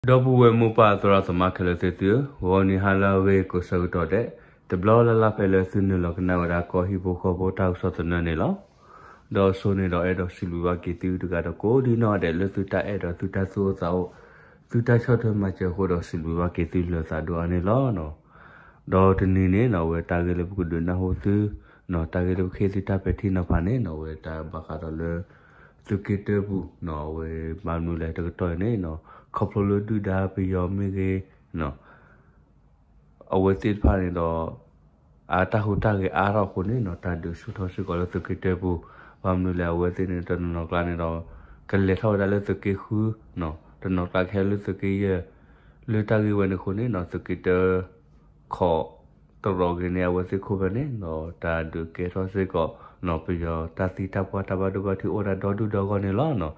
ဒီပုၢ်ဝဲၢ်မိၢ်ပၢ်သရၣ်သမါခဲလၢာ်သ့ၣ်သုဧၢ, ဂီၤနံၤဟါလၢအဂ့ၤကိးဆၢကတီၢ်ဒဲး, တဘျီလၢ်လၢ်ဖဲလၢသုနုာ်လီၤကနၣ်ဝဲဒၣ်ကီၢ်ဟံၣ်ဖိဃီဖိတၢ်ကစီၣ်သနၢၣ်န့ၣ်လီၤ. ဒီးအဆိန့ၣ်ဒီးအဲၣ်ဒိးစံးဘျုးဘၣ်က့ၤသုတဂၤဒီးကိးဒံနီၢ်ဒဲးလၢသုတၢ်အဲၣ်ဒီးသုတၢ်သူၣ်အိၣ်သးအိၣ်, သုတၢ်ဆီၣ်ထွဲမၤစၢၤအဃိဒီးစံးဘျုးဘၣ်က့ၤသုလၢသးဒိၣ်အါန့ၣ်လီၤ. ဒီးတနံၤန့ၣ်နီၢ် အဝဲတၢ်ဂ့ၢ်လၢပကဒုးနၢ်ဟူသု နီၢ် တၢ်ဂ့ၢ်လၢပကဟ့ၣ်သုတၢ်ပဲာ်ထံနီၤဖးန့ၣ်နီၢ် အဝဲတၢ်ဘၣ်ဃးဒီးလၢ သုးက့တၢပူၤနီၢ် အဝဲဘၣ်မနုၤလဲၣ်တကတီၢ်အံၤန့ၣ်နီၢ် ခီဖျိလၢဒုၣ်ဒါပယီၤမ့ၢ်ဂ့ၤနီၢ် အဝဲသ့ၣ်တဖၣ်န့ၣ်ဒီး အတၢ်ဟူးတၢ်ဂဲၤအါထီၣ်အဃိန့ၣ်နီၢ် တၢ်ဒုးဆူၣ်ထီၣ်စ့ၢ်ကီးလၢသုးက့တၢပူၤ, ဘၣ်မနုၤလဲၣ် အဝဲသ့ၣ်န့ၣ်တနီၤကျါန့ၣ်ဒီး ကလဲၤထီၣ်ဝဲဒၣ်လၢသုးက့ဃုနီၢ် တနီၤကျါကဟဲလၢသုးက့ယဲၢ်, လၢတၢ်ဂ့ၢ်ဝဲန့ၣ်အဃိန့ၣ်နီၢ် သုးက့တၢ ခီၣ် တရီးဂ့ၤန့ၣ် အဝဲသ့ၣ်ခိၣ်ဖဲန့ၣ်နီၢ် တၢ်ဒုးကဲထီၣ်စ့ၢ်ကီးနီၢ် ပယီၤတၢ်သံတၢ်ပှၢ်တၢ်ဘၣ်ဒိဘၣ်ထံးအိၣ်ဒၣ်ဒီဒူၣ်ဒီဂီၢ်န့ၣ်လီၤနီၢ်.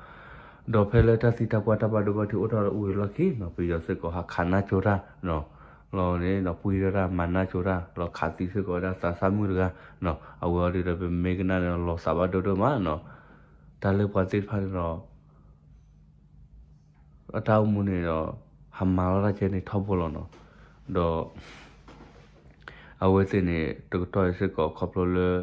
ဒီးဖဲလၢတၢ်သံတၢ်ပှၢ်တၢ်ဘၣ်ဒိဘၣ်ထံးအိၣ်ထီၣ်ဝံၤအလီၢ်ခံနီၢ် ပယီၤစ့ၢ်ကီးဟးခးနၢ်ကၠိတၢ်နီၢ် လီၤန့ၣ်နီၢ် ပှံၢ်ထီၣ်တၢ်မၤနၢ်ကၠိတၢ် လီၤခးသံစ့ၢ်ကီးဝဲဒၣ်သးစၢ်မုၣ်တဂၤနီၢ် အဝဲအံၤဒီးပမ့ၢ်ကနၣ်န့ၣ် လီၤသးဘၣ်ဒိဒိၣ်မးနီၢ် တၢ်လၢပှၤသ့ၣ်တဖၣ်န့ၣ်ဒီး အတၢ်အိၣ်မူန့ၣ်ဒီး ဟးမၤလီၤတၢ်ကဲန့ၣ်ထီဘိလီၤနီၤ. ဒီး အဝဲသ့ၣ်န့ၣ် တကတီၢ်အံၤစ့ၢ်ကီးခီဖျိလၢ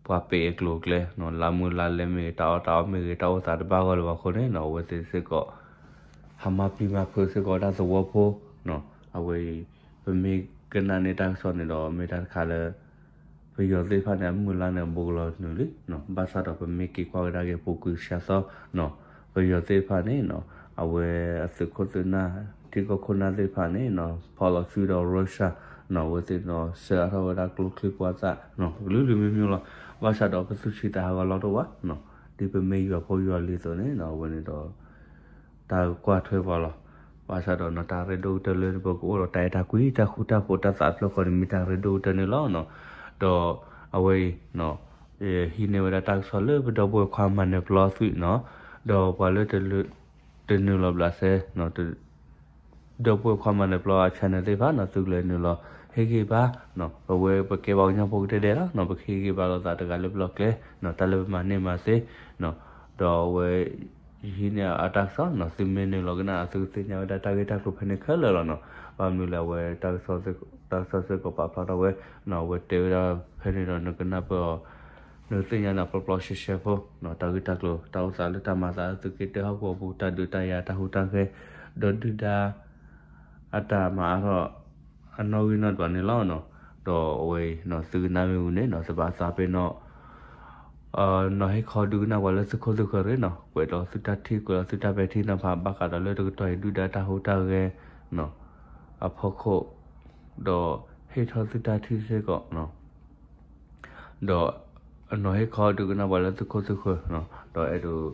ပှၤပ့းအကျိၤအကျဲနီၤ လါမုၢ်လါလဲမ့ၢ်ဂ့ၤ တၢ်အီၣ်တၢ်အီမ့ၢ်ဂ့ၤ တၢ်အိၣ်သးတဘၣ်ဂီၢ်လၢၤဘၣ်အဃိန့ၣ်နီၤ အဝဲသ့ၣ်စ့ၢ်ကီး ဟးမၤပျံၤမၤဖုးစ့ၢ်ကီးဝဲဒၣ်သဝီဖိနီၤ. အဝဲအံၤ ပမ့ၢ်ကနၣ်န့ၢ်တၢ်ကစီၣ်န့ၣ်ဒီး မ့ၢ်တၢ်တခါလၢ ပယီၤသ့ၣ်တဖၣ်န့ၣ် အမုၢ်အလါန့ၣ် ဘူးကလီၤနုာ်လံနီၤ. ဘၣ်ဆၣ်ဒီးပမ့ၢ်က့ၤကွၢ်ဝဲဒၣ်က့ၤ ပူၤကွံာ်စှၤသီနီၤ ပယီၤသ့ၣ်တဖၣ်န့ၣ်နီၤ အဝဲအသုးခိၣ်သုးနၢ် ထံကီၢ်ခိၣ်နၢ်သ့ၣ်တဖၣ်န့ၣ်နီၤ ဖီၣ်လီၤစုဒီး Russia နီၤ အဝဲသ့ၣ်နီၤ ဆှၢအါထီၣ်ဝဲဒၣ်ကျိချံမျိာ်သၣ်နီၤ ကလုာ်ကလုာ်မ့ၢ်မ့ၢ်လီၤ. ဘၣ်ဆၣ်ဒီးပသူၣ်ဆံးသးဟးဂီၤလီၤတအိၣ်ဘၣ်နီၤ ဒ်ပမ့ၢ်ယွၤဖိယွၤလံၤအသိးန့ၣ်နီၤ အဝဲန့ၣ်ဒီး တၢ်ကွၢ်ထွဲပှၤလီၤ. ဘၣ်ဆၣ်ဒီးနီၤ တၢ်ရ့ဒိၣ်ကတၢၢ်လၢပကအိၣ်ဒီးတၢ်အဲၣ်တၢ်ကွံ တၢ်ဃူတၢ်ဖိး တၢ်သးဖျၢၣ်ဃီန့ၣ် မ့ၢ်တၢ်ရ့ဒိၣ်ကတၢၢ်န့ၣ်လီၤနီၤ. ဒီးအဝဲအံၤနီၤ ဟံးန့ၢ်ဝဲဒၣ်တၢ်ကစီၣ်လၢပဒီပုၢ်ဝဲၢ်ခွါမၤနၢၤပျီသွံၣ်နီၤ ဒီးပှၤလၢ တနုာ်လီၤဘျးစဲနီၤ ဒီပုၢ်ဝဲၢ်ခွါမၤနၢၤပျီအ channel သ့ၣ်တဖၣ်နီၤ သုကလဲၤနုာ်လီၤဟ့ၣ်ဂံၢ်ဘါ ပဝဲပကဲပှၤကညီဖိကဒဲကဒဲလီၤနီၤ ပကဟ့ၣ်ဂံၢ်ဘါလိာ်သးတဂၤလၢပျီကျဲနီၤ တၢ်လၢပမၤန့ၢ်မၤသ့နီၤ ဒီးအဝဲ ယဟံးန့ၢ်အတၢ်ကစီၣ်နီၤ သုမ့ၢ်နုာ်လီၤကနၣ် သုကသ့ၣ်ညါဝဲဒၣ်တၢ်ဂ့ၢ်တၢ်ကျိၤဖဲန့ၣ်ခဲလၢာ်လီၤနီၤ. ဘၣ်မနုၤလဲၣ် အဝဲ တၢ်ကစီၣ်စ့ၢ်ကီးပာ်ဖျါထီၣ်ဝဲနီၤ အဝဲတဲဝဲဒၣ်ဖဲန့ၣ်ဒီး နကနၢ်ပၢၢ်အီၤ နကသ့ၣ်ညါန့ၣ် ပျီပျီရှဲရှဲဖိနီၤ တၢ်ဂ့ၢ်တၢ်ကျိၤ တၢ်အိၣ်သးလၢတၢ်မၤသးလၢသုးက့တၢဟီၣ်ကဝီၤပူၤ တၢ်ဒုးတၢ်ယၤ တၢ်ဟူးတၢ်ဂဲၤ ဒီးဒုၣ်ဒါ အတၢ်မၤအါထီၣ် အနီၣ်ဂံၢ်နီၣ်ဒွးန့ၣ်လီၤနီၤ. ဒီးအဝဲအံၤနီၤ သုကနၣ်မ့ၢ်ဝံၤန့ၣ်နီၤ တဘၣ်သးပ့ၤနီၣ် နီၤဟ့ၣ်ခီဒုးကနၣ်ပှၤလၢသုခိၣ်သုဃၢၤရ့ၣ်နီၤ ကွဲးလီၤသုတၢ်ထံၣ် ကွဲးလီၤသုတၢ်ပဲာ်ထံနီၤဖး ဘၣ်ဃးဒီးလၢတကတီၢ်အံၤ ဒုၣ်ဒါတၢ်ဟူးတၢ်ဂဲၤနီၤ အဖီခိၣ် ဒီးဟ့ၣ်ထီၣ်သုတၢ်ထံၣ်စ့ၢ်ကီးနီၤ ဒီး နီၤဟ့ၣ်ခီဒုးကနၣ်ပှၤလၢသုခိၣ်သုဃၢၤနီၤ ဒီးအဲၣ်ဒိး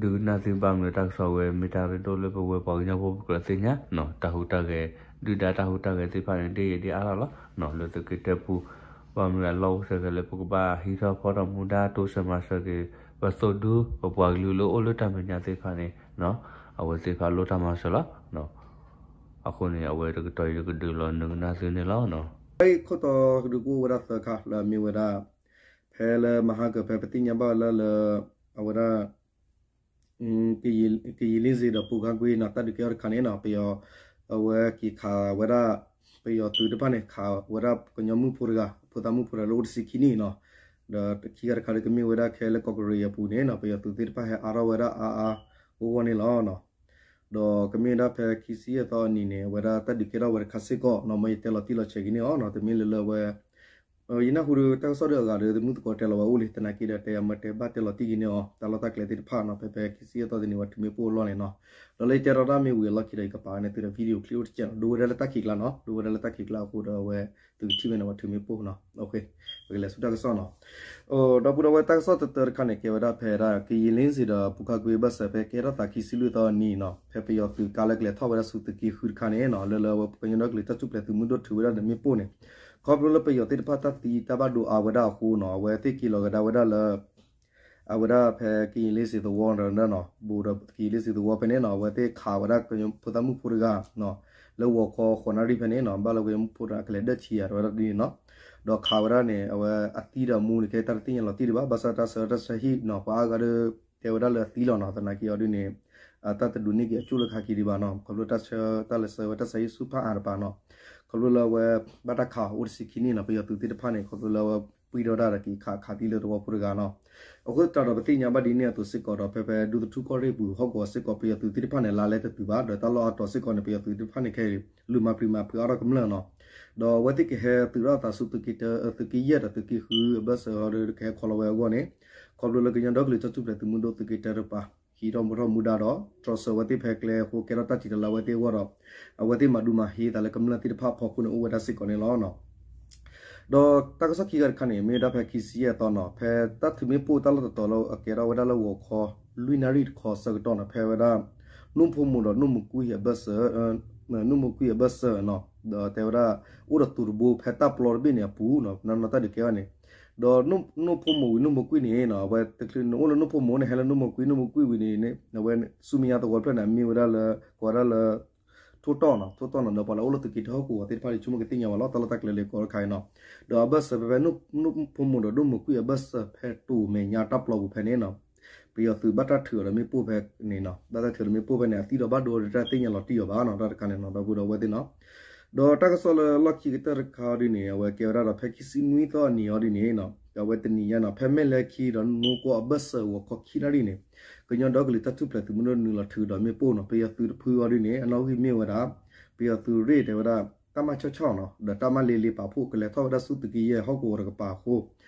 ဒုးကနၣ်သုဘၣ်မနုၤတၢ်ကစီၣ်ဝဲ မ့ၢ်တၢ်ရ့ဒိၣ်လၢပဝဲပှၤကညီဖိပကြၢးသ့ၣ်ညါနီၤ တၢ်ဟူးတၢ်ဂဲၤ ဒုၣ်ဒါတၢ်ဟူးတၢ်ဂဲၤသ့ၣ်တဖၣ်န့ၣ် ဒ်ယဲဒ်အါထီၣ်လီၤနီၤ လၢသုးက့တၢပူၤ ဘၣ်မနုၤအလီၢ်အိၣ်စ့ၢ်ကီးလၢပကဘၣ်ဟံးထီၣ်ဖီၣ်ထီၣ်မူဒါ တိစၢၤမၤစၢၤက့ၤ ပသိၣ်ဒူ ပပှၤကလုာ်လၢအိၣ်လၢတၢ်မဲာ်ညါသ့ၣ်တဖၣ်န့ၣ်နီၤ အဝဲသ့ၣ်တဖၣ်လိၣ်တၢ်မၤစၢၤလီၤနီၤ အဃိန့ၣ် အဝဲတကတီၢ်အံၤတကဒုးလီၤနုာ်ကနၣ်သုန့ၣ်လီၤနီၤ. အခိၣ်တီကဒုးကအိၣ်ဝဲဒၣ်သၢခါလၢအမ့ၢ်ဝဲဒၣ် ဖဲလၢမဟါကၢၤဖဲပသ့ၣ်ညါဘၣ်လၢလၢ အဝဲဒၣ် ကယံာ်လ့စ့ဒီးပူၤခါကွံနီၤ တၢ်ဒုးကဲထီၣ်တခါန့ၣ်နီၤ ပယီၤ အဝဲက့ၤခးဝဲဒၣ် ပယီၤသုးတဖၣ်န့ၣ် ခးဝဲဒၣ်ကညီမုၣ်ဖိတဂၤ ဖိသၣ်မုၣ်ဖိတဂၤလၢအိၣ်တဆံခံနံၣ်နီၤ ဒီးခံခါတခါဒီးကမ့ၢ်ဝဲဒၣ်ခဲလၢကီၢ်ကရ့ၣ်အပူၤန့ၣ်နီၤ ပယီၤသုးသ့ၣ်တဖၣ်ဟဲအါထီၣ်ဝဲဒၣ်အါအါဂီၢ်ဂီၢ်န့ၣ်လီၤနီၤ. ဒီးကမ့ၢ်ဝဲဒၣ်ဖဲခံဆံယဲၢ်သီအနံၤန့ၣ် အဝဲဒၣ်တၢ်ဒုးကဲထီၣ်ဝဲတခါစ့ၢ်ကီးနီၤ မ်ယတဲလီၤတံၢ်လီၤဆဲးက့ၤန့ၣ်အီၤနီၤ တမ့ၢ်လၢလၢအဝဲ ယနၢ်ဟူဒီးတၢ်ကစီၣ်ဒီးအဂၤဒီး သုမုၣ်သကိးတဲလီၤဝဲအိၣ်လံ သနာ်က့ဒီးတဲအမ့ၢ်တဲဘၣ်တဲလီၤတံၢ်က့ၤန့ၣ်အီၤ တၢ်လီၢ်တၢ်ကျဲသ့ၣ်တဖၣ်နီၤ ဖဲဖဲခံဆံယဲၢ်သီတနံၤဝဲတုၤမ့ၢ်ပိၢ်အလီၢ်န့ၣ်နီၤ. ဒီးလၢယတဲထီၣ်တၢ်မ့ၢ်ဝံၤအလီၢ်ခံဒီး ယကပာ်န့ၢ်သုဒီး video clip အိၣ်တကဲးနီၤ ဒိဝဲဒၣ်လၢတၢ်ခံးကျါနီၤ ဒိဝဲဒၣ်လၢတၢ်ခံးကျါအဃိဒီးအဝဲ သုကထံၣ်ဝဲန့ၣ်ဝဲတုၤမ့ၢ်ပိၢ်နီၤ ပကလဲၤဆူတၢ်ကစီၣ်နီၤ. ဒီပုၢ်ဒီဝဲၢ် တၢ်ကစီၣ်တတၢတခါန့ၣ် ကဲဝဲဒၣ်ဖဲဒၣ် ကယံာ်လ့စ့ဒီးပူၤခါကွံဘၢၣ်စၢၤ ဖဲကဲထီၣ်သးခံဆံလွံၢ်သီအနံၤနီၤ ဖဲပယီၤသုးကါလၢကလဲၤထီၣ်ဝဲဒၣ်ဆူသုးက့ဃုတခါန့ၣ်နီၤ လၢလၢအဝဲပှၤကညီဒီကလုာ်တၢ်ထူၣ်ဖျဲးသုးမုၢ်ဒိၣ်ထုးဝဲဒၣ်န့ၣ်မ့ၣ်ပိၢ်န့ၣ် ခီဖျိလၢပယီၤသ့ၣ်တဖၣ်တၢ်သံတၢ်ဘၣ်ဒိအါဝဲဒၣ်အဃိနီၤ အဝဲသ့ၣ်က့ၤလီၤကဒါဝဲဒၣ်လၢ အဝဲဒၣ်ဖဲကယံာ်လ့စ့သဝီနီၤ ဘူးဒီးကယံာ်လ့စ့သဝီဖဲန့ၣ်နီၤ အဝဲသ့ၣ်ခးဝဲဒၣ်ကညီဖိသၣ်မုၣ်ဖိတဂၤ လၢဂီၤခီဃိးနၣ်ရံၣ်ဖဲန့ၣ်နီၤ ဘၣ်လၢကညီဖိတဂၤကလဲၤဒၢထံယၤဝဲဒၣ်ဒ်န့ၣ်နီၤ ဒီးခးဝဲဒၣ်န့ၣ် အဝဲအသံဒီးအမူန့ၣ် ကဲတၢ်တသ့ၣ်ညါလီၤတံၢ်ဒံးဘၣ် ဘၣ်ဆၣ်တၢ်ဆၢတၢ်ဆၢဟံၣ်နီၤ ပှၤအါဂၤဒီး တဲဝဲဒၣ်လၢအသံလီၤနီၤ သနာ်က့အီၤဒ်န့ၣ် တၢ်တဒိးန့ၢ်က့ၤအကၠိၣ်လၢခါခံဒံးဘၣ်နီၤ, ခီဖျိတၢ်ဆၢတၢ်လၢဆၢဝဲတၢ်ဆါဟံၣ်ဆူၣ်ဖးအါတပၤနီၤ, ခီဖျိလၢအဝဲဘၣ်တၢ်ခးအိၣ်တဆံခံနံၣ်နီၤ, ပယီၤသုးသ့ၣ်တဖၣ်န့ၣ် ခီဖျိလၢအဝဲပှံၢ်ထီၣ်တၢ်ဒီး က့ၤခးခးသံလၢသဝီဖိတဂၤနီၤ. အဃိသတးဒီး ပသ့ၣ်ညါဘၣ်ဒ်န့ၣ်အသိးစ့ၢ်ကီးဒီး ဖဲဖဲဒူသထူၣ်ကီၢ်ရ့ၣ်ပူၤဟီၣ်ကဝီၤစ့ၢ်ကီး ပယီၤသုးသ့ၣ်တဖၣ်န့ၣ် လါလဲတတုၤဘၣ်, ဒီးတၢ်လီၢ်အါတီၤစ့ၢ်ကီးန့ၣ် ပယီၤသုးသ့ၣ်တဖၣ်န့ၣ် ခဲအံၤ လူၤမၤပျံၤမၤဖုးအါထီၣ်ကမျၢၢ်နီၤ. ဒီးအဝဲသ့ၣ်ကဟဲသုးထီၣ်အသးဆူသုးက့တၢ သုးက့ယဲၢ်ဒီးသုးက့ဃုအဘၢၣ်စၢၤဟီဒီး ကဟဲခီလီၤဝဲအဂီၢ်န့ၣ်, ခီဖျိလၢကညီဒီကလုာ်တၢ်ထူၣ်ဖျဲးသုးမုၢ်ဒိၣ်သုးက့တၢတကပၤ ဟံးထီၣ်မူထီၣ်မူဒါဒီး တြီဆၢဝဲသ့ၣ်ဖဲကျဲအဃိ ကဲထီၣ်တၢ်ထံးတလါဝဲသ့ၣ်အဂီၢ်ဒီး အဝဲသ့ၣ်မၤဒူမၤဟ့သးလၢကမျၢၢ်သ့ၣ်တဖၣ်အဖီခိၣ်န့ၣ် အိၣ်ဝဲဒၣ်စ့ၢ်ကီးန့ၣ်လီၤ. ဒီးတၢ်ကစီၣ်ခံခါတခါန့ၣ် မ့ၢ်ဝဲဒၣ်ဖဲခံဆံယဲၢ်သီနီၤ, ဖဲတၢ်ထုးမ့ၣ်ပိၢ်တၢ်လီၢ်တတီၤလၢအကဲထီၣ်ဝဲဒၣ်လၢဂီၤခီ လွံၢ်နၣ်ရံၣ်တခီဆၢကတီၢ်နီၤ, ဖဲဝဲဒၣ် နိၣ်ဖိမိၢ်ဒီးနိၣ်မူကွံာ်အဘၢၣ်စၢၤ နိၣ်မူကွံာ်အဘၢၣ်စၢၤနီၤ, ဒီးတဲဝဲဒၣ် အိၣ်ဒီးတူၤတဘိဖဲတၢ်ပျီတဘ့ၣ်န့ၣ်အပူၤနီၤ, နီၢ်နီၢ်တၢ်ဒုးကဲဘၣ်န့ၣ်, ဒီးနိၣ်ဖိမိၢ်ဝံၤနိၣ်မူကွံာ်န့ၣ်နီၤ, အဝဲတချုးနအိၣ်လၢနိၣ်ဖိမိၢ်န့ၣ် ဟဲလၢနိၣ်မူကွံာ် နိၣ်မူကွံာ်ဝံၤန့ၣ် အဝဲဆူမဲာ်ညါသဝီဖျၢၣ်န့ၣ် အမ့ၢ်ဝဲဒၣ်လၢ ကိးဝဲဒၣ်လၢ ထိၣ်တီၢ်နီၤ, ထိၣ်တီၢ်နီၤ ဒီးပှၤလၢအိၣ်လၢသုးက့တၢဟီၣ်ကဝီၤသ့ၣ်တဖၣ်ဒီး ဆိကမိၣ်ကသ့ၣ်ညါဘၣ်လီၤ တၢ်လီၢ်တၢ်ကျဲလၢကိးတခါအံၤနီၤ, ဒီးအဘၢၣ်စၢၤဖဲဖဲ နိၣ်ဖိမိၢ်ဒီးနိၣ်မူကွံာ်အဘၢၣ်စၢၤဖဲတိၤမဲာ်ညါတၢ်ပျီပူၤဖဲန့ၣ်နီၤ, ပယီၤသုးဘၣ်တၢ်ထုးအီၤဒီးမ့ၣ်ပိၢ်ဖဲန့ၣ်နီၤ, ဘၣ်တၢ်ထုးဒီးမ့ၣ်ပိၢ်ဖဲန့ၣ် အသံဒီးဘၣ်ဒိဒီးတၢ်သ့ၣ်ညါလီၤတံၢ်အီၤဘၣ်နီၤ, တၢ်တခါန့ၣ်နီၤ ဒီပုၢ်ဒီဝဲၢ်သ့ၣ်နီၤ. ဒီးတၢ်ကစီၣ်လၢလီၢ်ခံကတၢၢ်တခါအီၤဒ်န့ၣ် အဝဲကဲဝဲဒၣ်ဒီးဖဲခံဆံနွံသီအနံၤအီၤဒ်န့ၣ်နီၤ, အဝဲတနံၤညါနီၤ ဖဲမဲၢ်လဲၤခံဒီးနိၣ်ကီၢ်အဘၢၣ်စၢၤဂီၤခီခံနၣ်ရံၣ်န့ၣ် ကညီဒီကလုာ်တၢ်ထူၣ်ဖျဲးသုးမုၢ်ဒိၣ်နုာ်လီၤထုးဒီးမ့ၣ်ပိၢ်နီၤ, ပယီၤသုးတဖုအီၤဒ်န့ၣ် အနီၣ်ဂံၢ်မ့ၢ်ဝဲဒၣ် ပယီၤသုးရ့ၣ်တဲဝဲဒၣ် တၢ်မၤဆီၣ်ဆီၣ်နီၤ, ဒီးတၢ်မၤလ့လ့ပာ်ဖှိၣ် ကလဲၤထီၣ်ဝဲဒၣ်ဆူသုးက့ယဲၢ်ဟီၣ်ကဝီၤတကပၤအဃိ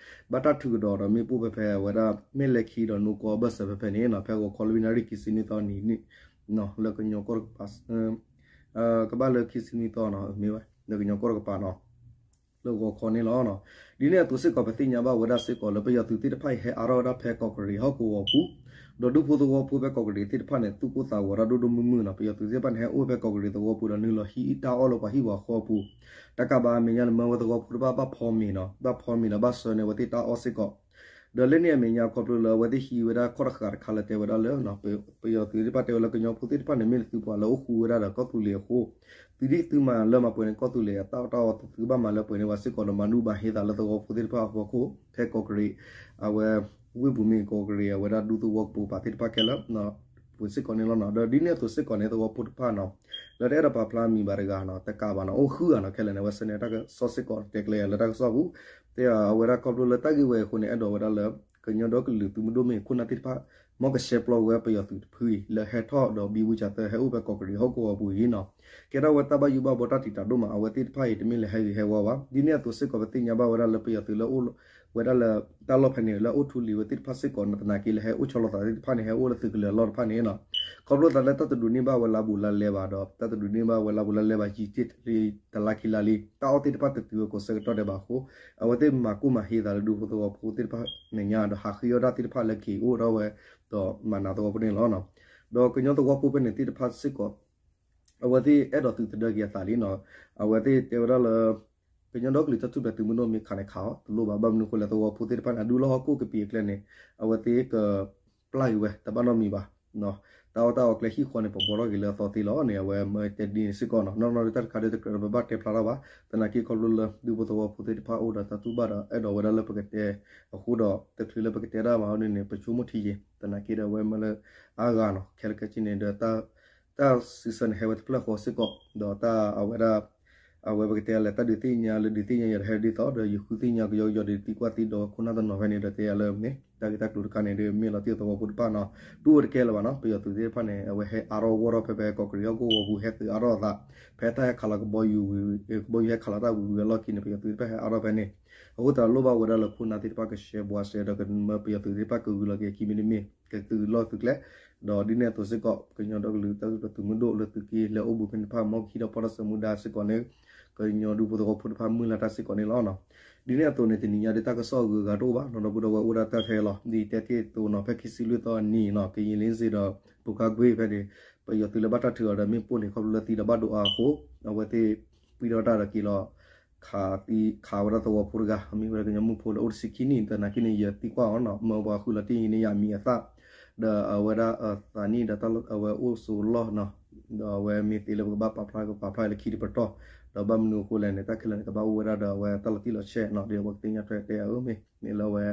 ဘၣ်တၢ်ထုးကဒီးဒီးမ့ၣ်ပိၢ်ဖဲဖဲဝဲဒၣ် မဲၢ်လဲၤခံဒီးနိၣ်ကီၢ်အဘၢၣ်စၢၤဖဲဖဲန့ၣ်နီၤ, ဖဲဂီၤခီလွံၢ်နၣ်ရံၣ်ခံဆံနွံသီနံၤန့ၣ် လၢကညီကီၢ်တကပၤ ကဘၣ်လၢခံဆံနွံသီနီၤ, မ့ၢ်ဝဲ လၢကညီကီၢ်တကပၤနီၤ လၢဂီၤခီန့ၣ်လီၤ. ဒ်န့ၣ်အသိးစ့ၢ်ကီး ပသ့ၣ်ညါဘၣ်ဝဲဒၣ်စ့ၢ်ကီးလၢပယီၤသုးသ့ၣ်တဖၣ်အံၤ ဟဲအါထီၣ်ဝဲဒၣ်ဖဲကီးကရံးဟီၣ်ကဝီၤပူၤ, ဒီးဒူဖိသဝီဖိဖဲကီးကရံးသ့ၣ်တဖၣ်န့ၣ် သူၣ်ကိၢ်သးဂီၤတၢ်ဒိၣ်ဒိၣ်မုၢ်မုၢ်နီၤ, ပယီၤသုးသ့ၣ်တဖၣ်န့ၣ် ဟဲအိၣ်ဖဲကီးကရံးသဝီပူၤဒီးနုာ်လီၤဟံးတၢ်အီၣ်လၢပှၤဟံၣ်ပှၤဃီအပူၤ, တကးဘၣ်အမဲာ်ညါန့ၣ် မၢဝဲသဝီဖိတဖၣ်ဘၣ်ဖီမ့ၤနီၤ, ဘၣ်ဖီမ့ၤဒီးဘၣ်ဆှၢန့ၢ်ဝဲသ့ၣ်တၢ်အီၣ်စ့ၢ်ကီး ဒီးလၢန့ၣ်အမဲာ်ညါခီဖျိလၢအဝဲသ့ၣ်ဟံးဝဲဒၣ်ခီၣ်တဃာ်တခါလၢတဲဝဲဒၣ်လၢ ပယီၤသုးသ့ၣ်တဖၣ်တဲဝဲလၢကညီဖိသ့ၣ်တဖၣ်န့ၣ် မ့ၢ်တသုပှၤလၢအိၣ်ဃူဝဲဒၣ်ဒီးကီၢ်သူလ့ၤအဃိ, သုဒ်သုမၤလၢမၤပှဲၤန့ၢ်ကီၢ်သူလ့ၤအတၢ်အီၣ်တၢ်အီ သုသုဘၣ်မၤလၢပှဲၤန့ၢ်ဝဲစ့ၢ်ကီးဒီး မၤဒူမၤဟ့သးလၢသဝီဖိသ့ၣ်တဖၣ်အဖီခိၣ် ဖဲကီးကရံး အဝဲ ဝ့ၢ်ပူၤမ့ၢ်ကီးကရံး အဝဲဒၣ်ဒူသဝီကပိာ်ကပၤသ့ၣ်တဖၣ်ခဲလၢာ် ပူၤစ့ၢ်ကီးန့ၣ်လီၤနီၤ. ဒီးဒ်န့ၣ်အသိးစ့ၢ်ကီးန့ၣ် သဝီဖိတဖၣ်နီၤ လၢတအဲၣ်ဒိးပာ်ဖျါမံၤဘၣ်တဂၤနီၤ တကးဘၣ်နီၤ အိၣ်ဃုဂၤနီၤ ခဲလၢာ်န့ၣ် အဝဲဆှၢန့ၢ်တၢ်ကစီၣ်စ့ၢ်ကီး တဲကျဲလၢတၢ်ကစီၣ်ပူၤ တဲအဝဲဒၣ်ခီဖျိလၢတၢ်ဂ့ၢ်ဝဲအဃိန့ၣ် အဲၣ်ဒိးဝဲဒၣ်လၢ ကညီဒီကလုာ်သုးမုၢ်ဒိၣ်မ့ၢ်ခိၣ်နၢ်သ့ၣ်တဖၣ် မ်ကရှဲပျီဝဲပယီၤသုးတဖုအံၤ လၢဟဲထီၣ်ဒီးဘံဘူဆးသၢဟဲအိၣ်ဖဲကီးကရံးဟီၣ်ကဝီၤပူၤအံၤနီၤ ကဲထီၣ်ဝဲတၢ်ဘၣ်ယိၣ်ဘၣ်ဘှီတၢ်တံာ်တာ်ဒိၣ်မး အဝဲသ့ၣ်တဖၣ်အံၤ တမ့ၢ်လၢဟဲဂ့ၤဟဲဝါဘၣ်. ဒ်န့ၣ်အသိးစ့ၢ်ကီး ပသ့ၣ်ညါဘၣ်ဝဲဒၣ်လၢပယီၤသုးလၢအိၣ်ဝဲဒၣ်လၢ တၢ်လီၢ်ဖဲန့ၣ် လၢအအိၣ်ထူလံၤဝဲသ့ၣ်တဖၣ်စ့ၢ်ကီးနီၤ သနာ်က့လၢဟဲအိၣ်ဆီလီၤသးသ့ၣ်တဖၣ်န့ၣ် ဟဲအိၣ်လၢသုးကလၢၤအလီၢ်တဖၣ်န့ၣ်နီၤ ခီဖျိသးလၢတၢ်တဒိးန့ၢ်ဘၣ်ဝဲလါဘူးလါလဲဘၣ်ဒီး တၢ်တဒိးန့ၢ်ဘၣ်ဝဲလါဘူးလါလဲဘၣ် ယံာ်တ့ၢ်လံ တလါခံလါလံ တၢ်အီၣ်သ့ၣ်တဖၣ်တတုၤဝဲကိးဆၢကတီၢ်ဒဲးဘၣ်အဃိ အဝဲသ့ၣ်မၤကိၢ်မၤဟ့သးလၢဒူဖိသဝီဖိသ့ၣ်တဖၣ်မဲာ်ညါဒီး ဟးဃ့အီၣ်တၢ်သ့ၣ်တဖၣ်လၢက့ၤအိၣ်ထီၣ်ဝဲ ဒီးမၤနးသဝီဖိန့ၣ်လီၤ. ဒီးကညီသဝီဖိဖဲန့ၣ်သ့ၣ်တဖၣ်စ့ၢ်ကီး အဝဲသ့ၣ်အဲၣ်ဒိးသုးသဒၢက့ၤအသးလံနီၤ အဝဲသ့ၣ်တဲဝဲဒၣ်လၢ ကညီဒီကလုာ်တၢ်ထူၣ်ဖျဲးသုးမုၢ်ဒိၣ်မ့ၢ်ခးန့ၣ်ခးအီၤ တလိၣ်ဘၣ် ဘၣ်မနုၤအဃိလဲၣ် သဝီဖိသ့ၣ်တဖၣ်န့ၣ် အဒူလီၢ်ဟီၣ်ခိၣ်ကပံာ်အကျဲန့ၣ် အဝဲသ့ၣ်ကပျၢ်က့ၤဝဲ တဘၣ်နီတမံၤဘၣ် တၢ်အီၣ်တၢ်အီကျဲဟံၣ်ဃီန့ၣ် ပဘှီထီၣ်က့ၤလၢအသီသ့လီၤန့ၣ် အဝဲမၢတဲဒ်န့ၣ်စ့ၢ်ကီးနီၤ နီၢ်နီၢ်ဒ်တၢ်တခါဒ်တကြၢးဒီးပဘၣ်တဲဖျါထီၣ်ဘၣ် သနာ်က့ခီဖျိလၢ ဒူဖိသဝီဖိသ့ၣ်တဖၣ်အိၣ်ဒီးတၢ်တူၢ်ဘၣ်ဒီး အဲၣ်ဒိးဝဲဒၣ်လၢပကတဲအဃိဒီး တချုးလၢပကတဲတၢ်ဘၣ်အီၤဒ်န့ၣ် ပဆိကမိၣ်ထံယံၤ သနာ်က့ဒီးအဝဲမၢလၢ အါဂၤနီၤ ခဲလၢာ်ခဲဆ့န့ၣ်ဒီး တၢ်စံးဆၢန့ၣ် ဟဲဝဲတဖျၢၣ်ဃီစ့ၢ်ကီး ဒီးတၢ်အဝဲဒၣ် အဝဲပကတဲလဲၣ် တၢ်ဒုးသ့ၣ်ညါလၢဒုးသ့ၣ်ညါယၤဒီးဟဲဒ်သိး ဒီးယဃုသ့ၣ်ညါကယီကယီဒီးသံကွၢ်သံဒိးခိၣ်နၢ်တနီၤဖဲန့ၣ်ဒီးတဲယၤလၢမ့ၢ် တၢ်ဂ့ၢ်တၢ်ကျိၤတခါန့ၣ်ဒီး မ့ၢ်လီၤတံၢ်သဝီဖိတဖၣ်နီၤ တူၢ်ဝဲတကဲလၢၤဘၣ်နီၤ ပယီၤသုးသ့ၣ်တဖၣ်န့ၣ် အဝဲဟဲအါထီၣ်ဂီၢ်ထီၣ်ဖဲဖဲကီးကရံးဟီၣ်ကဝီၤပူၤ ဟဲသုးအါထီၣ်အသး ဖဲတၢ်ဟဲခးလီၤကဘီယူၤဝံၤ ကဘီယူၤဟဲခးလီၤတၢ်ဝံၤဝံၤအလီၢ်ခံန့ၣ် ပယီၤသုးသ့ၣ်တဖၣ်ဟဲအါထီၣ်ဖဲန့ၣ် အဃိသတးလီၢ်ဘၣ်ဝဲဒၣ်လၢခိၣ်နၢ်သ့ၣ်တဖၣ်ကရှဲဘှါရှဲဒီးကမၢပယီၤသုးသ့ၣ်တဖၣ်ကဂုၤလီၤက့ၤခံမံၤတမံၤ ကသုးလီၢ်သုးကျဲ ဒီးဒ်န့ၣ်အသိးစ့ၢ်ကီး ကညီဒီကလုာ်တၢ်ထူၣ်ဖျဲးသုးမုၢ်ဒိၣ်လၢသုးက့လၢအိၣ်ဘူးဖဲန့ၣ်တဖၣ် မ်ခံဒီးဖီၣ်တၢ်စၢၤမူဒါစ့ၢ်ကီးန့ၣ် ကညီဒူဖိသဝီဖိတဖၣ်မုၢ်လၢ်တၢ်စ့ၢ်ကီးန့ၣ်လီၤ. ဒ်န့ၣ်အသိးန့ၣ် တနံၤညါဒ်တၢ်ကစီၣ်အဂုၤအဂၤတအိၣ်ဘၣ် နီၢ်ဒီပုၢ်ဒီဝဲၢ်အိၣ်ဒၣ်တၢ်ထဲလီၤ ဒ်တဲတ့ၢ်အသိးနီၤ ဖဲခံဆံလွံၢ်သီအနံၤနီၤ ကရင်လင်းစေဒီး ပူၤခါကွ့ဖဲန့ၣ် ပယီၤသုးလၢဘၣ်တၢ်ထုးအီၤဒီးမ့ၣ်ပိၢ်န့ၣ် ခီဖျိလၢသံဒီးဘၣ်ဒိအါအဃိ အဝဲသ့ၣ် ပှံၢ်ထီၣ်တၢ်ဒီးက့ၤလီၤ ခးသံခးဝဲဒၣ်သဝီဖိတဂၤ အမ့ၢ်ဝဲဒၣ်ကညီမုၣ်ဖိလၢအိၣ်တဆံခံနံၣ် သနာ်က့န့ၣ် ယသံကွၢ်အီၤနီၤ မၢပှၤဃုလီၤတ့ၢ်အံၤန့ၣ် ယမံၤအသၣ် ဒီးအဝဲဒၣ်အသးနံၣ်ဒီးတၢ်လီၢ်အဝဲအိၣ်ဆိးလီၢ်နီၤ ဒီးအဝဲမ့ၢ်သ့လၢပကဘၣ်ပာ်ဖျါကပာ်ဖျါအံၤလၢခံတပတီၢ် ဒီးဘၣ်မနုၤအဃိလဲၣ်န့ၣ် တၢ်ခဲလၢာ်န့ၣ် ကဘၣ်အိၣ်ဝဲဒၣ်ဒီးအဝဲတၢ်လီၤတံၢ်လီၤဆဲးနီၤ ဒီးပှၤကသ့ၣ်ညါထွဲတဲအါအၢမ့ၢ် မ့ၢ်လၢအဝဲ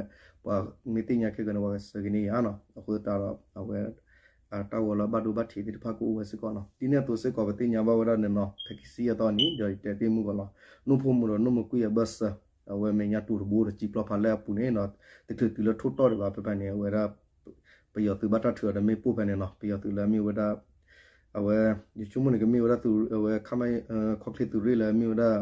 ပှၤမ့ၢ်သ့ၣ်ညါခဲကနံၣ် ပှၤကစၢ်ကန့ၢ်ယၤနီၤ အဃိသတးဒီးအဝဲ တၢ်ဂီၤလၢအဘၣ်ဒိဘၣ်ထံးသ့ၣ်တဖၣ်ကအိၣ်ဝဲစ့ၢ်ကီးနီၤ. ဒ်န့ၣ်အသိးစ့ၢ်ကီး ပသ့ၣ်ညါဘၣ်ဝဲဒၣ်န့ၣ်နီၤ ဖဲခံဆံယဲၢ်သီနံၤ ဒီးယတဲတ့ၢ်မုၢ်ဂီၤလီၤ နိၣ်ဖိမုၣ်ဒီးနိၣ်မုၣ်ကွံာ်အဘၢၣ်စၢၤ အဝဲမဲာ်ညါတူာ်တဘိဒီးစံပျီဖးလၢအပူၤန့ၣ်ဒီး တချုးတုၤလၢထိၣ်တီၢ်ဒံးဘၣ် ဖဲဖဲန့ၣ် အဝဲဒၣ် ပယီၤသုးဘၣ်တၢ်ထုးအီၤဒီးမ့ၣ်ပိၢ်ဖဲန့ၣ်နီၤ ပယီၤသုးလၢအမ့ၢ်ဝဲဒၣ် အဝဲ ယဆိကမိၣ်န့ၣ် ကမ့ၢ်ဝဲဒၣ်သုး အဝဲ ခီၣ်ချ့သုးရ့ၣ်လၢအမ့ၢ်ဝဲဒၣ်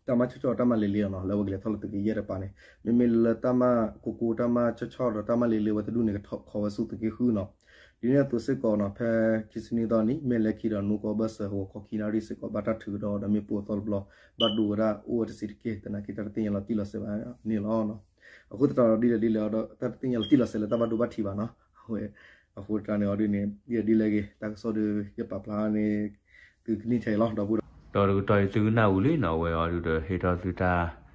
တၢ်မၤဆီၣ်ဆီၣ်တၢ်မၤလ့လ့အီၤနီၤ လၢအဝဲကလဲၤထီၣ်လၢသုးက့ယဲၢ်တပၤန့ၣ် မ့မ့ၢ်လၢတၢ်မၤကိကိ တၢ်မၤဆီၣ်ဆီၣ်ဒီးတၢ်မၤလ့လ့ဝဲတဒူၣ်န့ၣ် ကထီၣ်ခီဝဲဆူသုးက့ဃုနီၤ. ဒ်န့ၣ်အသိးစ့ၢ်ကီးနီၤ ဖဲခံဆံနွံသီနံၤ မ့ၢ်လဲၤခံဒီးနိၣ်ကီၢ်ဘၢၣ်စၢၤ ဟိခီခံနၣ်ရံၣ်စ့ၢ်ကီး ဘၣ်တၢ်ထုးကဒီးဒီးမ့ၣ်ပိၢ်အသီတဘျီ ဘၣ်ဒိဝဲဒၣ်အိၣ်ဝဲတစဲးတက့ၢ် သနာ်က့တၢ်တသ့ၣ်ညါလီၤတံၢ်လီၤဆဲးဘၣ်န့ၣ်လီၤ. အဃိသတးဒီးဒ်လဲၣ်ဒ်လဲၣ်ဒီး တၢ်တသ့ၣ်ညါလီၤတံၢ်လီၤဆဲးလၢတၢ်ဘၣ်ဒိဘၣ်ထံးဘၣ်နီၤ အဝဲ အဃိသတးန့ၣ်အီၤဒ်န့ၣ် ဒ်လဲၣ်ဒ်လဲၣ်ဂ့ၤ တၢ်ကစီၣ်ဒီး ယပာ်ဖျါန့ၣ် သုကနံၣ်ထဲအံၤလီၤ ဒီပုၢ်ဒီဝဲၢ် ဒီးတကတီၢ်အံၤသုကနၣ်ဝံၤလံနီၤ အဝဲအီၤဒုးဒီးဟ့ၣ်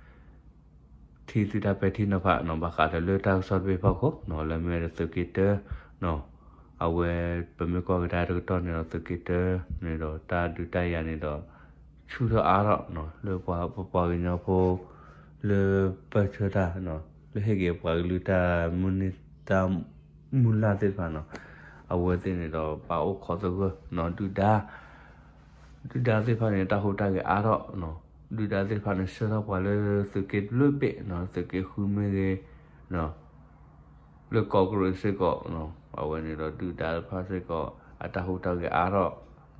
ထီၣ်သုတၢ် ထံၣ်သုတၢ်ပဲာ်ထံနီၤဖးနီၤ ဘၣ်ဃးဒီးလၢတၢ်ကစီၣ်တဘ့ၣ်ဖီခိၣ်နီၤ လၢမ့ၢ်ဝဲဒၣ်သုးက့တၢနီၤ အဝဲ ပမ့ၢ်ကွၢ်ကဒါတကတီၢ်န့ၣ်ဒီး သုးက့တၢန့ၣ်ဒီး တၢ်ဒုးတၢ်ယၤန့ၣ်ဒီး ဆူၣ်ထီၣ်အါထီၣ်နီၤ လၢပပှၤကညီဖိ လၢပၢၢ်ဆၢတၢ် လၢဟ့ၣ်က့ၤပှၤကလုာ်တၢ်မုၢ်နံၤတၢ်မုၢ်လၢ်သ့ၣ်တဖၣ်နီၤ အဝဲသ့ၣ်န့ၣ်ဒီး ပာ်အိၣ်ခိးသဂၢၢ်နီၤ ဒုၣ်ဒါ ဒုၣ်ဒါသ့ၣ်တဖၣ်န့ၣ် တၢ်ဟူးတၢ်ဂဲၤအါထီၣ်နီၤ ဒုၣ်ဒါသ့ၣ်တဖၣ်န့ၣ် ဆှၢထီၣ်ပှၤလၢသုးက့တဘျုးဘ့ၣ်နီၤ သုးက့ဃုမ့ၢ်ဂ့ၤ လၢကီၢ်ကရ့ၣ်စ့ၢ်ကီးနီၤ အဝဲန့ၣ်ဒီးဒုၣ်ဒါတဖၣ်စ့ၢ်ကီး အတၢ်ဟူးတၢ်ဂဲၤအါထီၣ်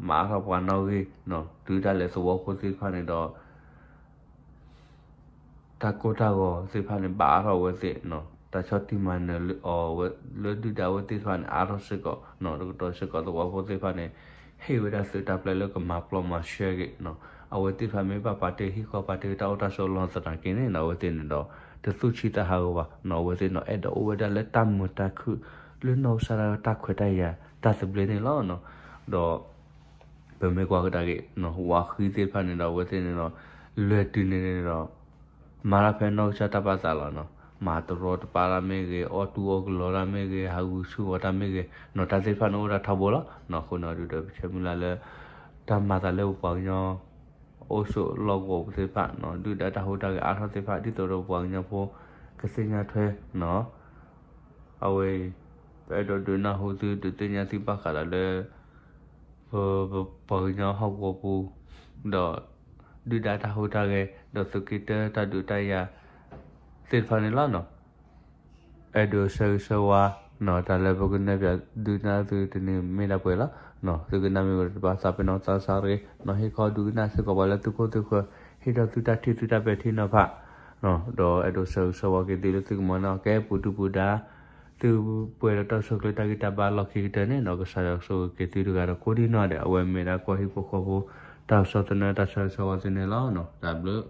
မၤအါထီၣ်ပှၤနီၣ်ဂံၢ်နီၤ တုၤတၢ်လဲၤသဝီဖိသ့ၣ်တဖၣ်န့ၣ်ဒီး တၢ်ကိၢ်တၢ်ဂီၤသ့ၣ်တဖၣ်န့ၣ် ဘၣ်အါထီၣ်ဝဲသ့ၣ်နီၤ တၢ်ဆီၣ်တံၢ်မၤနၢၤလၢအီၤဝဲ လၢဒုၣ်ဒါဝဲသ့ၣ်တဖၣ်န့ၣ် အါထီၣ်စ့ၢ်ကီးနီၤ တကတီၢ်စ့ၢ်ကီးသဝီဖိသ့ၣ်တဖၣ်န့ၣ် ဟ့ၣ်ဝဲဒၣ်သုးတၢ်ပျဲလၢကမၤပျီမၤရှဲက့ၤနီၤ အဝဲသ့ၣ်တဖၣ်မ့ၢ်ဘၣ်ပာ်တ့ၢ်ဟံၣ်ဃီပာ်တ့ၢ်တၢ်အိၣ်တၢ်ဆိးလီၢ်သနာ်က့န့ၣ်နီၤ အဝဲသ့ၣ်န့ၣ်ဒီး တသူၣ်ဆံးသးဟးဂီၤဘၣ်နီၤ အဝဲသ့ၣ်နီၤ အဲၣ်ဒိးအိၣ်ဝဲဒၣ်လၢတၢ်မုာ်တၢ်ခုၣ် လၢနီၢ်ကစၢ်ဒၣ်ဝဲတၢ်ခွဲးတၢ်ယာ်တၢ်သဘျ့န့ၣ်လီၤနီၤ ဒီး ပမ့ၢ်ကွၢ်ကဒါက့ၤနီၤ ဝၤဃံသ့ၣ်တဖၣ်န့ၣ်ဒီး အဝဲသ့ၣ်န့ၣ်ဒီး လွဲၢ်တုၤန့ၣ်န့ၣ်ဒီး မၤတၢ်ဖဲနီၢ်ကစၢ်တၢ်ဘၣ်သးလီၤနီၤ မၤတရီတပါတၢ်မ့ၢ်ဂ့ၤ အီၣ်တူၢ်အီၣ်ကလီတၢ်မ့ၢ်ဂ့ၤ ဟးဂူာ်ဆူၣ်ဂီၤတၢ်မ့ၢ်ဂ့ၤနီၤ တၢ်သ့ၣ်တဖၣ်န့ၣ်အိၣ်ဒၣ်ထီဘိလီၤနီၤ အဃိန့ၣ်ဒုးဒီး ပဆၢမုၢ်လၢ်လၢ တၢ်မၤသးလၢပပှၤကညီ အိၣ်ဆိးလီၢ်ကဝီၤပူၤသ့ၣ်တဖၣ်နီၤ ဒုၣ်ဒါတၢ်ဟူးတၢ်ဂဲၤအါထီၣ်သ့ၣ်တဖၣ် ဒ်သိးဒီးပပှၤကညီဖိ ကသ့ၣ်ညါထွဲနီၤ အဝဲအံၤ ပအဲၣ်ဒိးဒုးနၢ်ဟူသု ဒုးသ့ၣ်ညါသုဘၣ်ဃးဒီးလၢ ပ ပပှၤကညီဟီၣ်ကဝီၤပူၤ ဒီး ဒုၣ်ဒါတၢ်ဟူးတၢ်ဂဲၤ ဒီးသုးက့တၢတၢ်ဒုးတၢ်ယၤ သ့ၣ်တဖၣ်န့ၣ်လီၤနီၤ အဲၣ်ဒိးဆၢဂ့ၤဆၢဝါနီၤ တၢ်လၢပကနၢ်ပၢၢ်ဒုးနၢ်သုတနံၤမ့ၢ်ဒၣ်ပှဲၤလီၤနီၤ သုကနၣ်မ့ၢ်ဝဲတဘၣ်သးပ့ၤနီၣ်သးစၢ်ရ့နီၤ ဟ့ၣ်ခီဒုးကနၣ်စ့ၢ်ကီးပှၤလၢသုခိၣ်သုဃၢၤ ဟ့ၣ်ထီၣ်သုတၢ်ထံၣ်သုတၢ်ပဲာ်ထံနီၤဖး ဒီးအဲၣ်ဒိးဆၢဂ့ၤဆၢဝါက့ၤသုလၢသုကမၤနၢၤကဲပူၤဒုၣ်ပူၤဒါ သုပှဲၤဒီးတၢ်ဆိၣ်ချ့တၢ်ဂံၢ်တၢ်ဘါလီၢ်ခံကတၢၢ်န့ၣ်နီၤ ကစၢ်ယွၤကဆိၣ်ဂ့ၤက့ၤသုတဂၤဒီးကိးဒံနီၢ်ဒဲး အဝဲမ့ၢ်ဒၣ်ကီၢ်ဟံၣ်ဖိဃီဖိ တၢ်ကစီၣ်သနၢၣ်တၢ်ဆၢဂ့ၤဆၢဝါသုန့ၣ်လီၤနီၤ တၢ်ဘျုး